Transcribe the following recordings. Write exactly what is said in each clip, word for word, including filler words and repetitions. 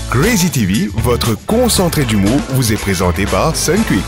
Crazy T V, votre concentré d'humour, vous est présenté par Sunquick.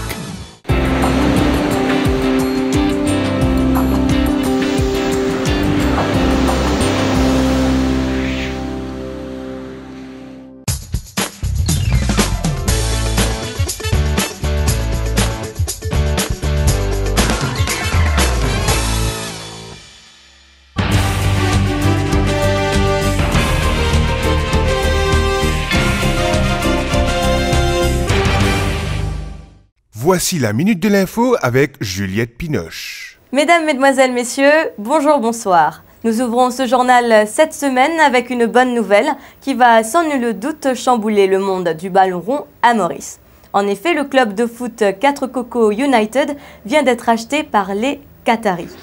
Voici la minute de l'info avec Juliette Pinoche. Mesdames, mesdemoiselles, messieurs, bonjour, bonsoir. Nous ouvrons ce journal cette semaine avec une bonne nouvelle qui va sans nul doute chambouler le monde du ballon rond à Maurice. En effet, le club de foot Quatre Cocos United vient d'être acheté par les Qataris.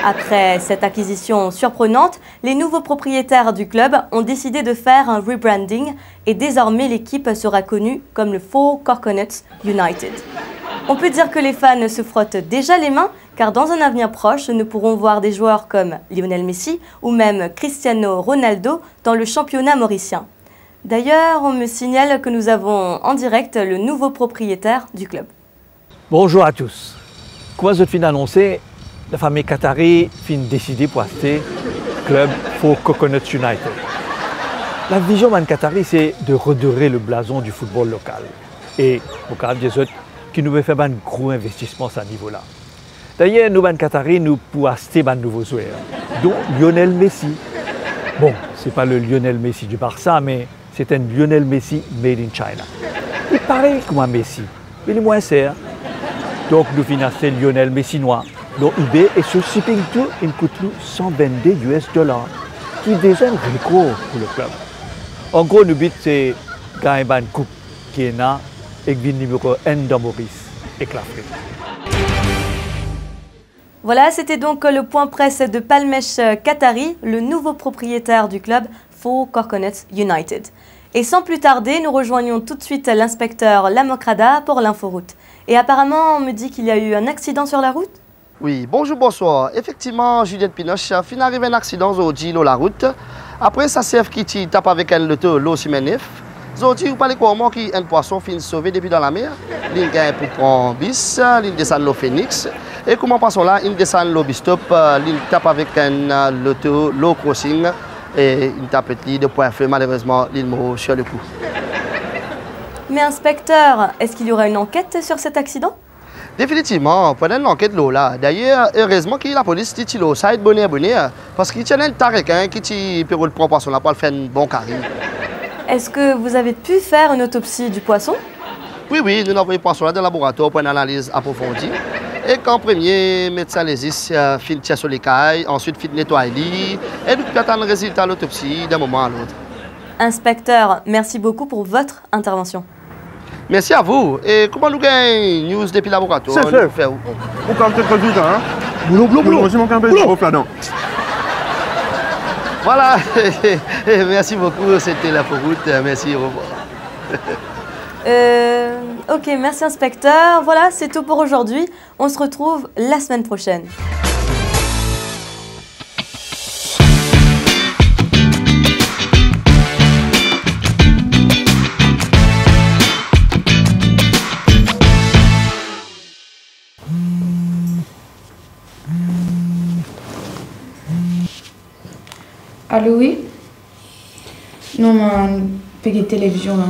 Après cette acquisition surprenante, les nouveaux propriétaires du club ont décidé de faire un rebranding et désormais l'équipe sera connue comme le Four Coconuts United. On peut dire que les fans se frottent déjà les mains car dans un avenir proche, nous pourrons voir des joueurs comme Lionel Messi ou même Cristiano Ronaldo dans le championnat mauricien. D'ailleurs, on me signale que nous avons en direct le nouveau propriétaire du club. Bonjour à tous. Kouma zot finn anonse, lafami Qatari finn deside pou aste klub Four Coconuts United. Lavizion bann Qatari se de redorer le blason du football local. E mo kapav dir zot ki nou pe fer bann gro investisman sa nivo la. Dayer, nou bann Qatari, nou pou aste bann nouvo zwer, dont Lionel Messi. Bon, se pa le Lionel Messi du Barça, me se enn Lionel Messi made in China. Li parey kouma Messi, me li mwin ser. Donk, nou finn aste Lionel Messi nwar lor eBay e so shipping tou inn kout nou san vennde US dolar, ki deza enn rekor pou le klub. An gro, nou bit se gagn bann koup ki ena ek vinn nimero enn dan Moris ek Lafrik. Voilà, c'était donc le point presse de Palmech Qatari, le nouveau propriétaire du club Four Coconuts United. Et sans plus tarder, nous rejoignons tout de suite l'inspecteur Lamokrada pour l'inforoute. Et apparemment, on me dit qu'il y a eu un accident sur la route ? Wi, bonzour, bonswar. Efektivman, Juliette Pinoche, finn ariv enn aksidan zordi lor larout. Apre sa sef ki ti tap avek enn loto lor Simin Nef, zordi, ou pa le krwar mwa ki enn pwason finn sove depi dan lamer. Li'nn gagn pou pran bis, li'nn desann lor Phoenix. E kouma pwason la inn desann lor bis stop, li'nn tap avek enn loto lor crossing e inn tap li de pwin fe. Malerezman, li'nn mor sur le coup. Mais inspecteur, est-ce qu'il y aura une enquête sur cet accident ? Definitivman, pou ena enn lanket lor la. Dayer, erezman ki lapolis ti, ti lor site boner boner, parski ti ena enn ta rekin ki ti pe rod pran pwason la pou al fer enn bon kari. Est-ce que vous avez pu faire une autopsie du poisson ? Wi, wi, nou'nn avoy pwason la dan laboratwar pou enn analiz aprofondi. E kan premie medsin lezis, eh, finn tir so lekay, answit finn netway li, e nou pe atann rezilta lotopsi d'un moment à l'autre. Inspecteur, merci beaucoup pour votre intervention. Mersi a vou. E kouma nou gagn news depi laboratwar, nou fer ou? Ou kav tet rezilta, hein? Boulon, boulon, boulon. Boulon, boulon. Boulon. Voilà. Merci beaucoup, c'était l'inforoute. Merci, au revoir. Euh, ok, merci inspecteur. Voilà, c'est tout pour aujourd'hui. On se retrouve la semaine prochaine. Alo, wi? Non, mo pe get televizion la.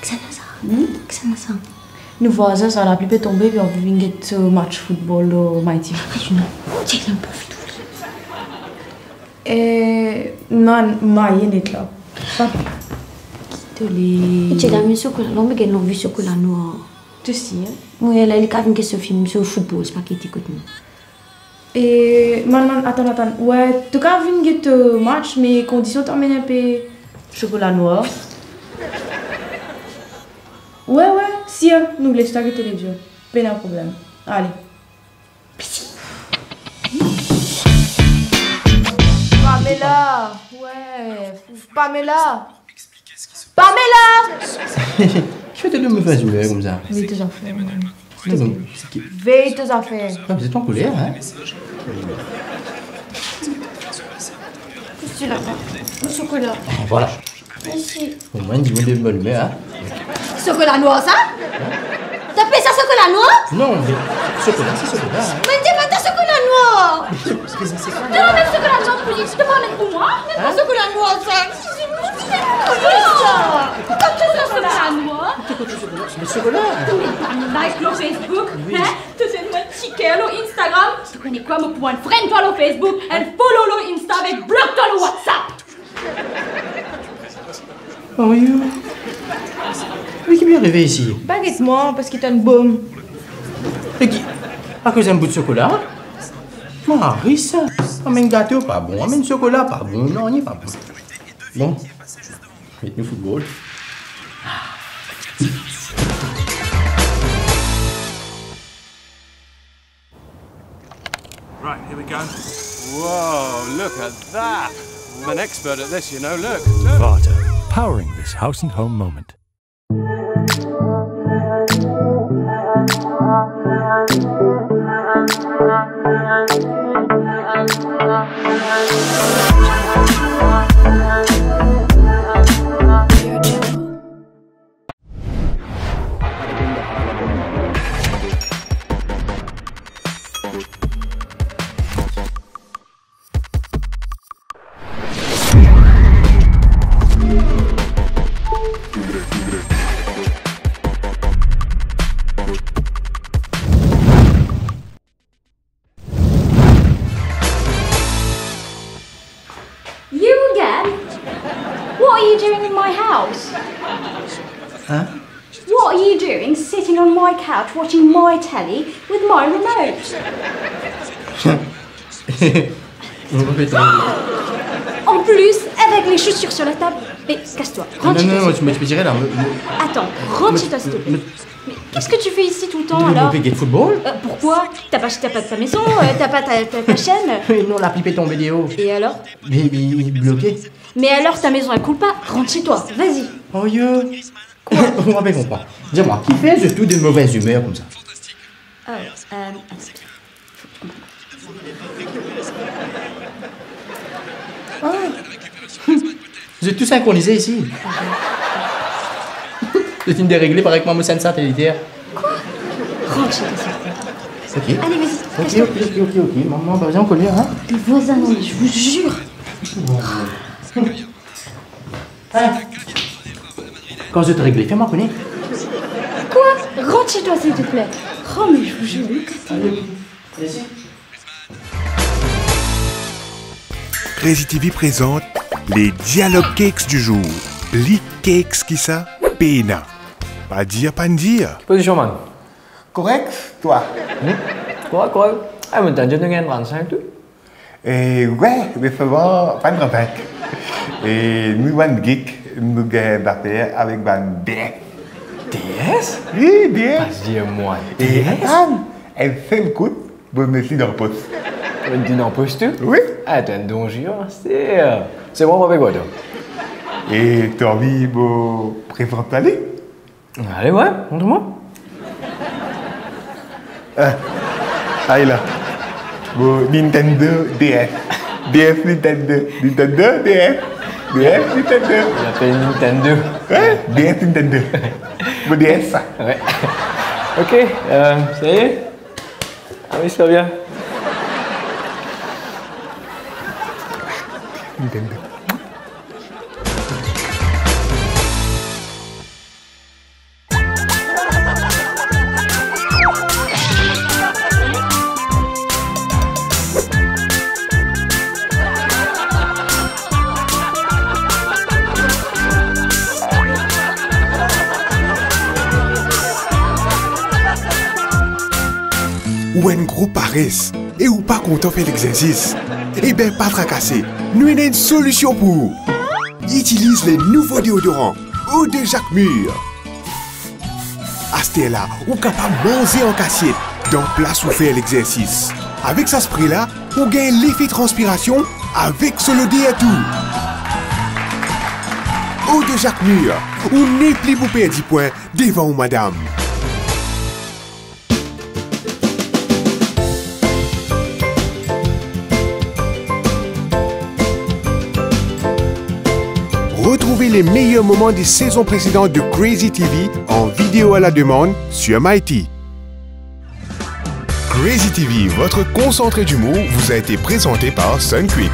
Kisannla sa? Hmm? Kisannla sa? Nou vwazin sa, lapli pe tonbe, epi nou vinn get, euh, match football lor My T V. Ti ena profit ou li. Eh, non, maye net la. Pa. Ki to le. Ti ena mi sokola, non, me get lanvi sokola nwar. To sir? Wi, la, li kav vinn get so fim, so football, se pa ki ti kot nou. E, man, man, atann, atann. Wi, to kav vinn get, euh, match, me kondision to amenn inpe sokola nwar. Wi, wi, sir, nou les twa get televizion. Pena problem. Ale. Pamela, wi, Pamela. Pamela! Ki fer to de move zimir koumsa? Vey to zafer. Non, non, ki... Vey to zafer. Non, mais c'est toi en colère, hein? Qu'est-ce que tu l'as pas? Mon chocolat. Voilà. Omwin dimoun de bonn imer, a? Sokola nwar sa? Hein? To apel sa sokola nwar? Non, me sokola, se sokola, hein. Me to apel sa sokola nwar? Me sokola, se sokola. Non, met sokola nwar pou li, to pa met pou mwa. Hein? Met pa sokola nwar sa. Sokola nwar. Pourkoi to apel sa sokola nwar? Me sokola. To met bann like lor Facebook, hein? To donn mwa enn ti ker lor Instagram. To kone kwa, mo pou unfriend twa lor Facebook, unfollow lor Insta, avek blok twa lor WhatsApp. Oh yo. Me ki bien arive isi? Pa get mwa, parski to enn bom. E ki, akoz enn bout sokola? Mari sa. Amenn gato, pa bon. Amenn sokola, pa bon. Non, li pa bon. Bon. Met nou foutbol. Right, here we go. Whoa, look at that. I'm an expert at this, you know. Look, look. Varta, powering this house and home moment. You again? What are you doing in my house? Hein? What are you doing sitting on my couch watching my telly with my remote? En plus, avec les chaussures sur la table. Mais casse-toi, rentre chez toi, s'il te plaît. Non, non, non, tu peux tirer là. Attends, rentre chez toi, s'il te plaît. Mais qu'est-ce que tu fais ici tout le temps, alors ? Mo pe get foutbol. Euh, pourquoi ? T'as pas, t'as pas ta maison, euh, t'as pas ta, ta, ta chaîne ? Non, lapli pe tonbe deor. Et alors ? Li, li, li bloke. Mais alors, ta maison, elle coule pas ? Rentre chez toi, vas-y. Oh yo. Quoi ? Mo pa konpran. Dis-moi, kifer zot tou de move imer koumsa ? Oh, euh, attends. Ah. Zot tou sinkronize isi. Zot inn deregle parey mwa mo sann sateliter. Quoi ? Rentre chez toi, s'il te plaît. Ok. Allez, vas-y, casse-toi. Ok, ok, ok, ok, ok. Maman, pa bizin koler, hein ? Les voisins, non, mais je vous jure. Hein ? Kan zot regle, fer mwa kone. Quoi ? Rentre chez toi, s'il te plaît. Oh, mais je vous jure, Lucas. Allez, merci. Crazy T V présente les Dialogue Cakes du jour. Pli cakes ki sa, pena. Pa dir, pa dir. Pozision, man. Korek, twa? Hmm? Korek, korek. Eh, mo tann dir nou gagn trant-sink tou. Eh, wi, me selman pa trant-sink. Eh, nou bann gik, nou gagn zafer avek bann dees. Dees? Wi, dees. Pa dir mwa, eh, dees? Atann, enn sel kout, mo met li dan pos. Met li dan pos tou? Wi. Ah, to enn danzere, se, se mwa, mo pe gard twa. Eh, to anvi mo prezant twa li? Ale, wi, montr mwa. Ah, ala la. Mo Nintendo D S. D S Nintendo. Nintendo D S. D S Nintendo. Li apel Nintendo. Wi, D S Nintendo. Mo D S sa. Wi. Ok, euh, sa y est. Amiz twa bien. Nintendo. Ou enn gro pares e ou pa kontan fer lexersis? Eben, pa trakase, nou ena enn solision pou ou. Itiliz le nouvo deodoran Eau de Jacquemur. Asterla, ou kapav manze an kasiet dan plas ou fer lexersis. Avek sa spre la, ou gagn lefe transpirasion avek so loder tou. Eau de Jacquemur, ou nepli pou perdi pwin devan ou madam. Retrouve Retrouvez les meilleurs moments des saisons précédentes de Crazy T V en vidéo à la demande sur Mighty. Crazy T V, votre concentré d'humour, vous a été présenté par Sunquick.